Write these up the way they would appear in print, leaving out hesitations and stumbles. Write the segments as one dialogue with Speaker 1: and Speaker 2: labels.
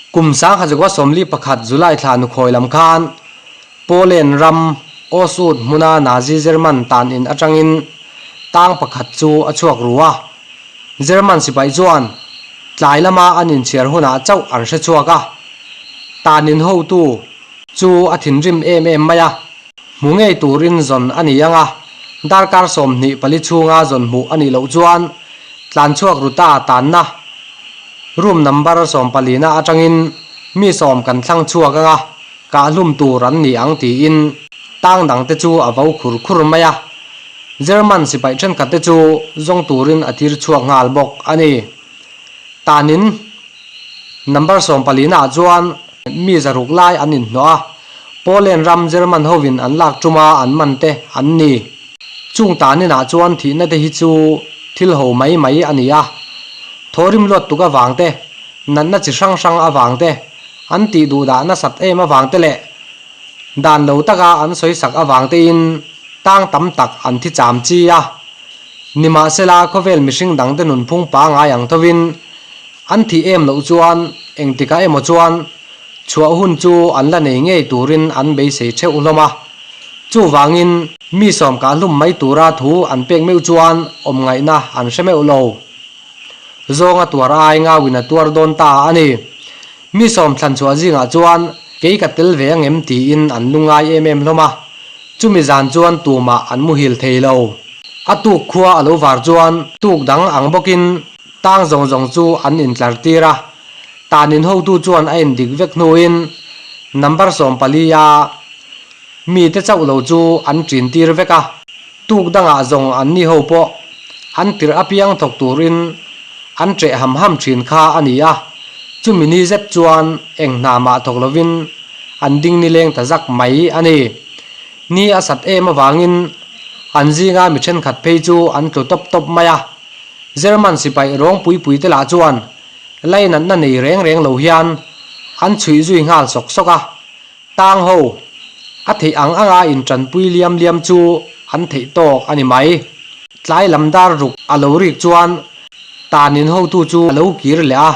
Speaker 1: Kum 1941 July thla nukhawi lam khan Poland ram Auschwitz hmuna Nazi German tan in atangin tang pakhat chu a chhuak ru a. German sipai chuan tlai lama an inchhiar hunah chauh an hre chhuak a. Tan in hotu chu a thinrim em em mai a. Hmu ngei turin zawn a ni ang a, darkar 24 chhunga zawn hmuh a nih loh chuan tlanchhuak ru ta tanna room number sawmpalina atangin mi sawm kan thlang chhuak ang a, kahhlum tur an ni ang tiin tang dangte chu a vo khur khur mai a. German sipai thenkhatte chu zawng turin a tir chhuak nghal bawk a ni. Tanin number sawmpalina ah chuan mi zaruk lai an inhnawh a, Poland ram German hovin an lak tuma an man te an ni. Chung tanin ah chuan thihna te hi chu thil ho mai mai a ni a, thawrim luat tuk avang te, natna chi hrang hrang avang te, an tih duhdah nasat em avang te leh dan lo taka an sawi sak avang tein tang tam tak an thi cham chi a. Nimahsela khawvel mihring dangte nunphung pangai ang thovin an thih em loh chuan engtikah emaw chuan chhuah hun chu an la nei ngei turin an beisei theuh hlawm a. Chuvangin mi sawm kah hlum mai tura thu an pek meuh chuan awm ngaihna an hre meuh lo. Zawnga tuar ai ngauin a tuar dawn ta a ni. Mi sawm thlan chhuah zingah chuan kei ka tel ve angem tiin an lungngai em em hlawm a, chumi zan chuan tumah an muhil thei lo. A tuk khua a lo var chuan tuk dang ang bawkin tang zawng zawng chu an intlar tir a, tanin hotu chuan a indik vek hnuin number 14 a mite chauh lo chu an ṭin tir vek a. Tuk dangah zawng an ni ho pawh an tirh apiang thawk turin an ṭeh ham ham ṭhin kha a ni a, chumi ni zet chuan eng hna mah thawk lovin an ding nileng ta zak mai a ni. Ni a sat em avangin an zinga mi ṭhenkhat phei chu an tlu tawp tawp mai a, German sipai rawng pui pui te lah chuan lainatna nei reng reng lo hian an chhuih zui nghal sawk sawk a. Tang ho, a theih ang anga intanpui liam liam chu an theih tawk a ni mai. Tlai lam dar ruk a lo rik chuan tanin hotu chu a lo kir leh a,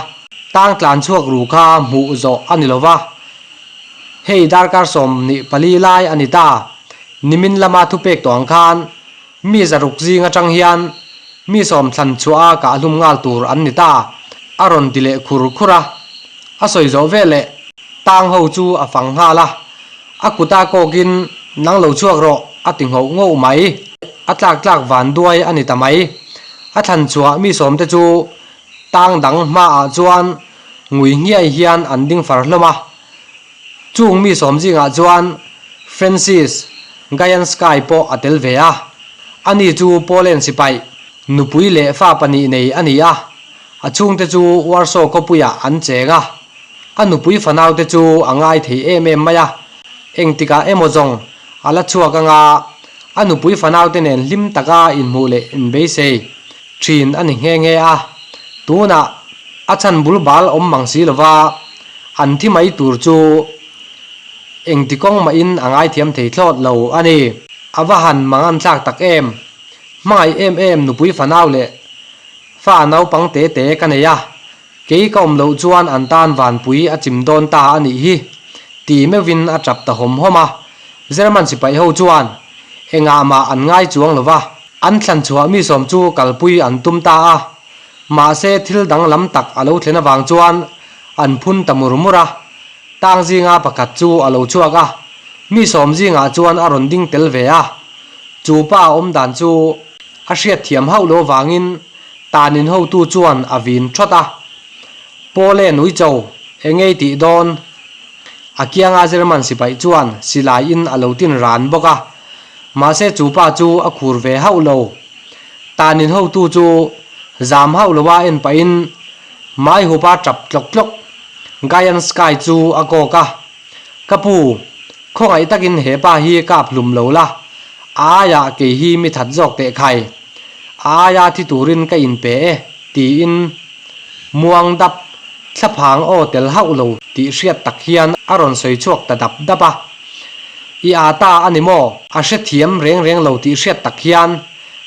Speaker 1: tang tlan chhuak ru kha hmuh zawh a ni lo va. Hei darkar 24 lai a ni ta, nimin lama thupek tawh ang khan mi zaruk zing atang hian mi sawm thlan chhuah a kahhlum nghal tur an ni ta, a rawn ti leh khur khur a. A sawi zawh veleh tang ho chu a fang nghal a, a kuta kawkin nang lo chhuak rawh a ti nghoh nghoh mai. A tlak tlak van duai a ni ta mai. A thlan chhuah mi sawmte chu tang dang hmaah chuan ngui nghiai hian an ding far hlawm a. Chung mi sawm zingah chuan Francis Gaiansky pawh a tel ve a. Ani chu Poland sipai nupui leh fa pahnih nei a ni a. A chhungte chu Warsaw khawpuiah an cheng a, a nupui fanaute chu a ngai thei em em mai a, engtikah emaw zawng a la chhuak anga a nupui fanaute nen hlim taka inhmuh leh inbeisei thin a ni nghe nghe a. Tunah a chhan bul bal awm mang si lova an thi mai tur chu engti kawng mahin a ngaithiam thei thlawt lo a ni. A va han mangan thlak tak em! Hmangaih em em nupui fanau leh Fa naupang te te ka nei a, kei ka awm loh chuan an tan vanpui a chim dawn ta a nih hi, ti meuhin a tap ta hawm hawm a. German sipai ho chuan engah mah an ngai chuang lo va, an thlan chhuah mi sawm chu kalpui an tum ta a. Mahse thil danglam tak a lo thlen avang chuan an phun ta mur mur a, tang zinga pakhat chu a lo chhuak a, mi sawm zingah chuan a rawn ding tel ve a. Chu pa awm dan chu A hriatthiam hauh lo vangin tanin hotu chuan a vin thawt a. Pawle nui cho, engei tih dawn? A kianga German sipai chuan silaiin a lo tin ran bawk a. Mahse chu pa chu a khur ve hauh lo. Tanin hotu chu zam hauh loa en pahin mai hupa tap tlawk tlawk Gaian Sky chu a kawk a. Ka pu, Khawngaih takin he pa hi kap hlum lo la, a aiah kei hi mi that zawk teh khai. A aia thi turin ka inpe e, tiin muang dap thlaphang aw tel hauh lo tih hriat tak hian a rawn sawi chhuak ta dap dap a. I aa ta a ni maw? A hrethiam reng reng lo tih hriat tak hian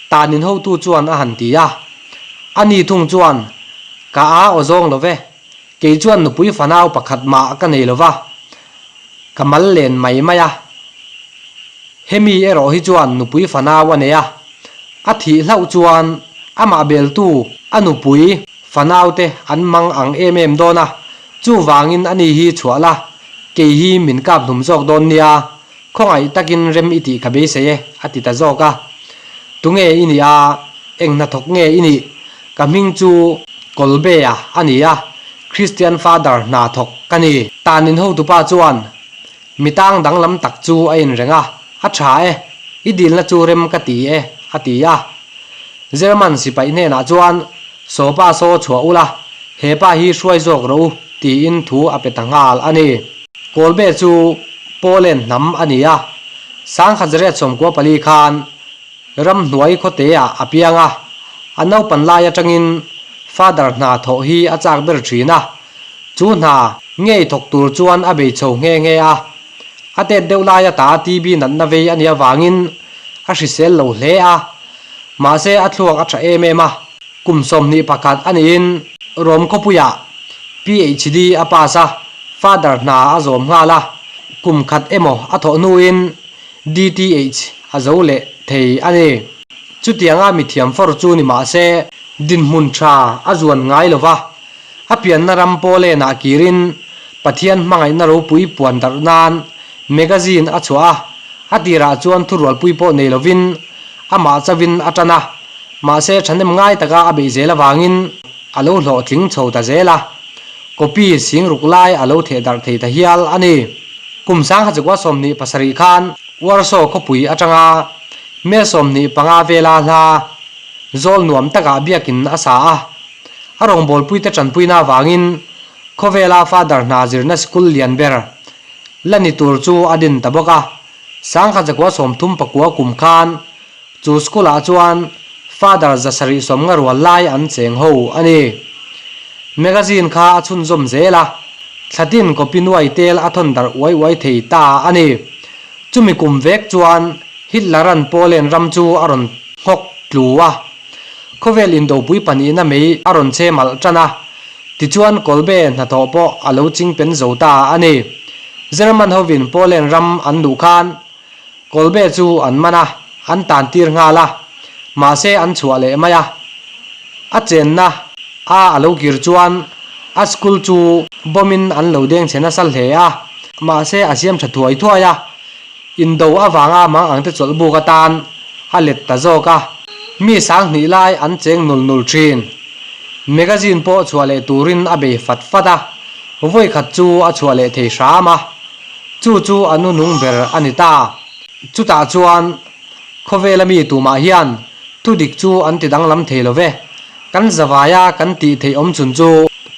Speaker 1: tanin hotu chuan a han ti a. Ani thung chuan, Ka aa aw zawng lo ve. Kei chuan nupui fanau pakhat mah ka nei lo va, ka mal len mai mai a. Hemi erawh hi chuan nupui fanau a nei a, a thih hlauh chuan amah beltu a nupui fanaute an mang ang em em dawn a, chuvangin ani hi chhuah la, kei hi min kap hlum zawk dawn nia, khawngaih takin rem i tih ka beisei e, a ti ta zawk a. Tunge i nih a, eng hnathawk nge i nih? Ka hming chu Kolbea a ni a, Christian Father hna thawk ka ni. Tanin hotupa chuan mi tang danglam tak chu a inreng a, A tha e, i dilna chu rem ka ti e, a ti a. German sipai hnenah chuan, Saw pa saw chhuah ula, he pa hi hruai zawk rawh u, tiin thu a pe ta nghal a ni. Kolbe chu Poland hnam a ni a, 1994 khan Ramhnuai khawteah a piang a, a naupan lai atangin Father hna thawh hi a chak ber thin a, chu hna ngei thawk tur chuan a bei chho nghe nghe a. A tet deuh lai ata TB natna vei a nih avangin a hrisel lo hle a, mahse a thluak a tha em em a. Kum 21 a niin Rom khawpuiah PhD a pass a, Father hna a zawm nghal a, kum khat emaw a thawh hnuin DTH a zo leh thei a ni. Chutianga mithiam fawr chu ni mah se, dinhmun tha a zuan ngai lo va, a pianna ram Poland-ah kirin Pathian hmangaihna ropui puan darh nan magazine a chhuah a, a tirah chuan thurualpui pawh nei lovin amah chauhin a tan a, mahse thahnem ngai taka a beih zel avangin a lo hlawhtling chho ta zel a. Copy singruk lai a lo theh darh thei ta hial a ni. Kum 1927 khan Warsaw khawpui atanga mel 25 vela hla zawl nuam takah biakin a sa a. A rawngbawlpuite tanpuina avangin khawvela Father hna zirna sikul lian ber la ni tur chu a din ta bawk a. 1939 kum khan Chu school ah chuan Father 790 rual lai an cheng ho a ni. Magazine kha a chhunzawm zel a, thlatin copy nuai tel a thawn darh uai uai thei ta a ni. Chumi kum vek chuan Hitler-a'n Poland ram chu a rawn nghawk tlu a, khawvel indopui pahnihna mei a rawn che malh tan a, tichuan Kolbe hnathawh pawh a lo chingpen zo ta a ni. German hovin Poland ram an luh khan Kolbe chu an man a, an tan tir nghal a, mahse an chhuah leh mai a. A chenna a a lo kir chuan a school chu bomb in an lo deng chhe nasa hle a, mahse a siam tha thuai thuai a, indo avanga mang ang te chawlh buk atan a let ta zawk a. Mi 2000 lai an cheng nul nul thin. Magazine pawh chhuah leh turin a bei fat fat a, vawikhat chu a chhuah leh thei hram a. Chu chu a nu nung ber a ni ta. Chutah chuan khawvela mi tumah hian thudik chu an ti danglam thei lo ve. Kan zavaia kan tih theih awm chhun chu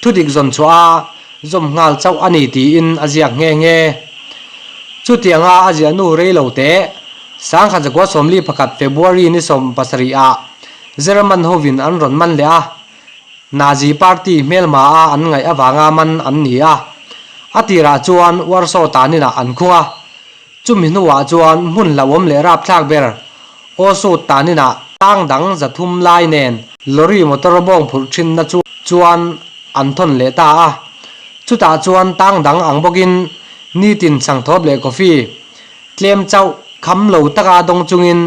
Speaker 1: thudik zawn chhuah a zawm nghal chauh a ni tiin a ziak nghe nghe. Chutianga a ziah nu rei lo teh 1941 February ni 17 ah German hovin an rawn man leh a. Nazi Party hmelma a an ngaih avanga man an ni a. A tirah chuan Warsaw taninah an khung a. Chumi hnuah chuan hmun hlauhawm leh rapthlak ber Osud taninah tang dang 300 lai nen lorry motor bawng phurh thinna chu chuan an thawn leh ta a. Chutah chuan tang dang ang bawkin nitin chhangthawp leh coffee Tlem chauh kham lo taka dawng chungin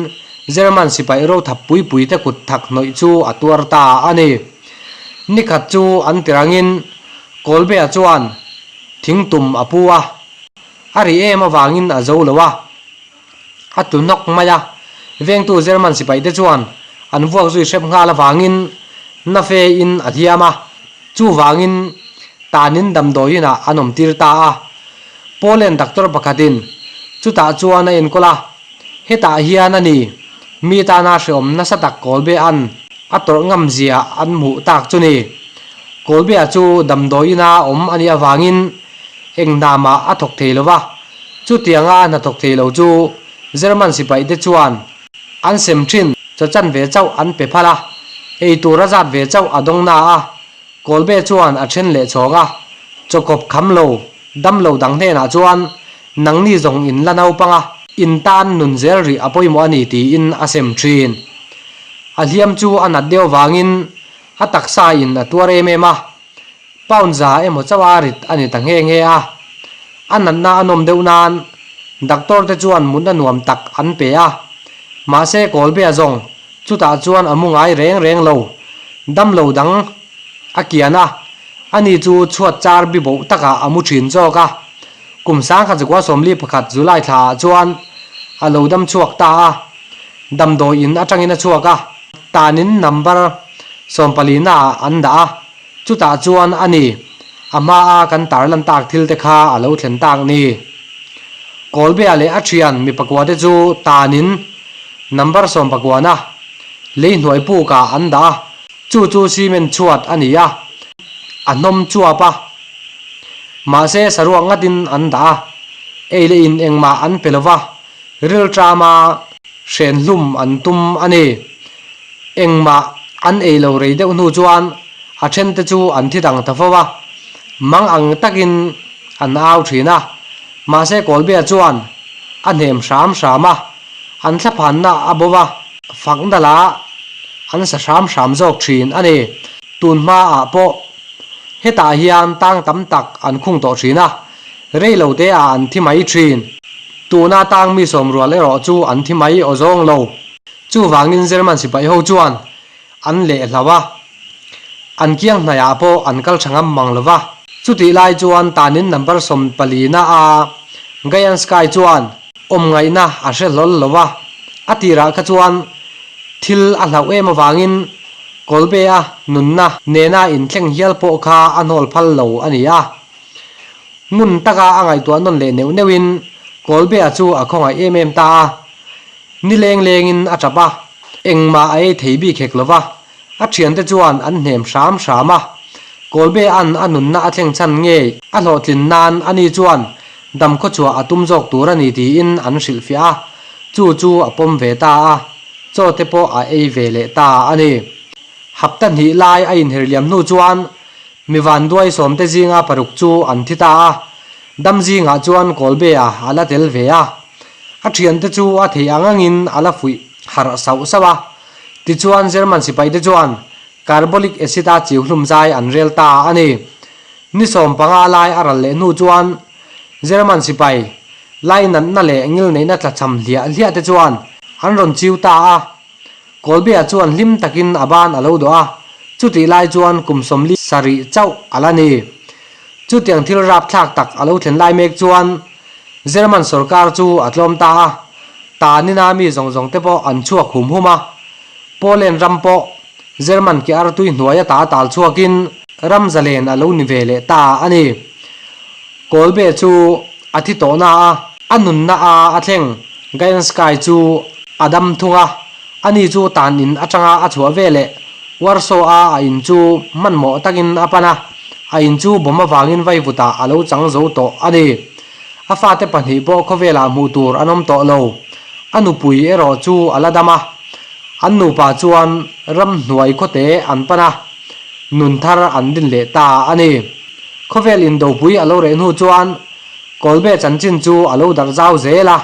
Speaker 1: German sipai rothap puipui te kut thak hnawih chu a tuar ta a ni. Nikhat chu an tirangin Kolbea chuan thingtum a pu a, a ri em avangin a zo lo a, a tlu nawk mai a. Vengtu German sipai te chuan an vuak zui hrep nghal avangin na fe in a hliam a, Chuvangin tanin damdawiin ah an awm tir ta a. Poland doctor pakhatin chutah chuan a enkawl a, hetah hian a ni, mi tana hreawm nasa tak Kolbe-a'n a tawrh ngam zia an hmuh tak chu ni. Kolbe-a chu damdawiin a awm a nih avangin eng hna mah a thawk thei lo va, chutianga hna thawk thei lo chu German sipaite chuan An sem thin, chaw chan ve chauh an pe phal a, ei tur a zat ve chauh a dawng na a, Kawlbe chuan a then leh chhawng a, chaw kawp kham lo, dam lo dang hnenah chuan nangni zawng in la naupang a, in tan nun zel rih a pawimawh a ni tiin a sem thin. A hliam chu a nat deuh vangin a taksa in a tuar em em a. Pound za emaw chauh a rit a ni ta nghe nghe a. A natna a nawm deuh nan doctor te chuan mutna nuam tak an pe a. Mahse Kawlbea zawng chutah chuan a mu ngai reng reng lo. Damlo dang a kian a, ani chu chhuat char bi boh takah a mu thin zawk a. Kum 1941 July thlaah chuan a lo dam chhuak ta a, damdawi in atangin a chhuak a, tanin number sawmpalina ah an dah a, chutah chuan a ni, a hmaa kan tarlan tak thil te kha a lo thlen tak ni. Kawlbea leh a thian mi pakua te chu tanin number sawmpakuana lei hnuai pukah an dah a, Chu chu cement chhuat a ni a, a hnawm chuap a. Mahse saruak ngatin an dah a, ei leh in engmah an pe lova, rilṭama hren hlum an tum a ni. Engmah an ei lo rei deuh hnu chuan a ṭhente chu an thi dang ta fo a, mang ang takin an au ṭhin a. Mahse Kawlbia chuan a hnem hram hram a. An thlaphanna a bo va, fakna lah an sa hram hram zawk thin a ni. Tun hmaah pawh hetah hian tang tam tak an khung tawh thin a, rei lo te ah an thi mai thin. Tuna tang mi sawmrual erawh chu an thi mai aw zawng lo. Chuvangin German sipai ho chuan an leh hlau a, an kiang hnaiah pawh an kal tha ngam mang lo va. Chutih lai chuan tanin number sawmpalina a Gaian Sky chuan awm ngaihna a hre hlawl lo va, a tirah kha chuan thil a hlauh em avangin Kolbe-a nunna nena inthleng hial pawh kha a hnawl phal lo a ni a. Ngun taka a ngaihtuah nawn leh neuh neuhin Kolbe-a chu a khawngaih em em ta a. Ni leng lengin a tap a, engmah a ei thei bik hek lo va, a thiante chuan an hnem hram hram a. Kawlbe an a nunna a thleng chhan ngei a hlawhtlin nan ani chuan dam khawchhuah a tum zawk tur a ni tiin an hrilhfiah a, chu chu a pawm ve ta a, chaw te pawh a ei ve leh ta a ni. Hapta hnih lai a inherliam hnu chuan Mi vanduai sawmte zinga paruk chu an thi ta a, dam zingah chuan Kawlbea a la tel ve a. A thiante chu a theih ang angin a la fuih harh sauh sauh a. Tichuan German sipaite chuan carbolic acid-a chiu hlum zai an rel ta a ni. Ni 15 lai a ral leh hnu chuan German sipai lainatna leh ngilneihna tlachham hliah hliah te chuan an rawn chiu ta a. Kawlbia chuan hlim takin a ban a lo dawh a, chutih lai chuan kum 40 sarih chauh a la ni. Chutiang thil rapthlak tak a lo thlen lai mek chuan German sorkar chu a tlawm ta a, Tanina mi zawng zawng te pawh an chhuak hum hum a. Poland ram pawh German ke artui hnuai ata tal chhuakin ram zalen a lo ni ve leh ta a ni. Kawlbe chu a thi tawh na a, a nunna a a thleng. Gainsky chu a dam thung a, ani chu tan in atanga a chhuah ve leh Warsaw a a in chu hmanhmawh takin a pan a, a in chu bomb avangin vaivutah a lo chang zo tawh a ni. A fate pahnih pawh khawvelah hmuh tur an awm tawh lo. A nupui erawh chu a la dam a, an nupa chuan ramhnuai khawte an pan a, nun thar an din leh ta a ni. Khawvel indopui a lo reh hnu chuan Kawlbe chanchin chu a lo darh zau zel a,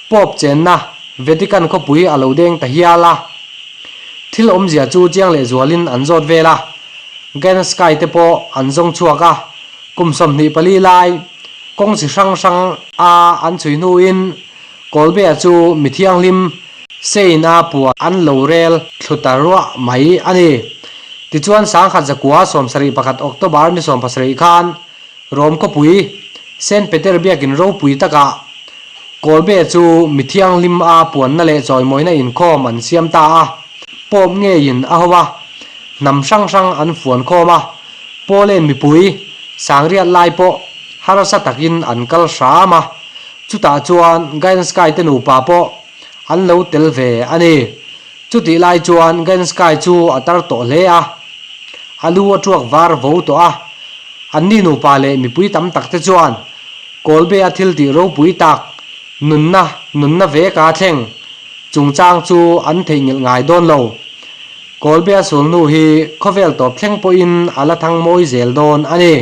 Speaker 1: Pope chenna Vatican khawpui a lo deng ta hial a. Thil awmzia chu chiang leh zualin an zawt vel a, Gainsky te pawh an zawng chhuak a, kum 24 lai kawng chi hrang hrang a an chhui hnuin Kawlbea chu mi thianghlim Saint-a puan an lo rel thlu ta ruah mai a ni. Tichuan 1971 October ni 17 khan Rom khawpui Saint Peter biakin ropui takah Kawlbe chu mi thianghlim a puanna leh chawimawina inkhawm an siam ta a, Pope ngeiin a ho a, hnam hrang hrang an fuan khawm a, Poland mipui sangriat lai pawh harsa takin an kal hram a, chutah chuan Gainsky te nupa pawh an lo tel ve a ni. Chutih lai chuan Gainsky chu a tar tawh hle a, a lu a tuak var vo tawh a. Anni nupa leh mipui tam tak te chuan Kawlbe a thil tih ropui tak nunna nunna veka thleng chungchang chu an theihnghilh ngai dawn lo. Kawlbe a sulhnu hi khawvel tawp thleng pawhin a la thang mawi zel dawn a ni.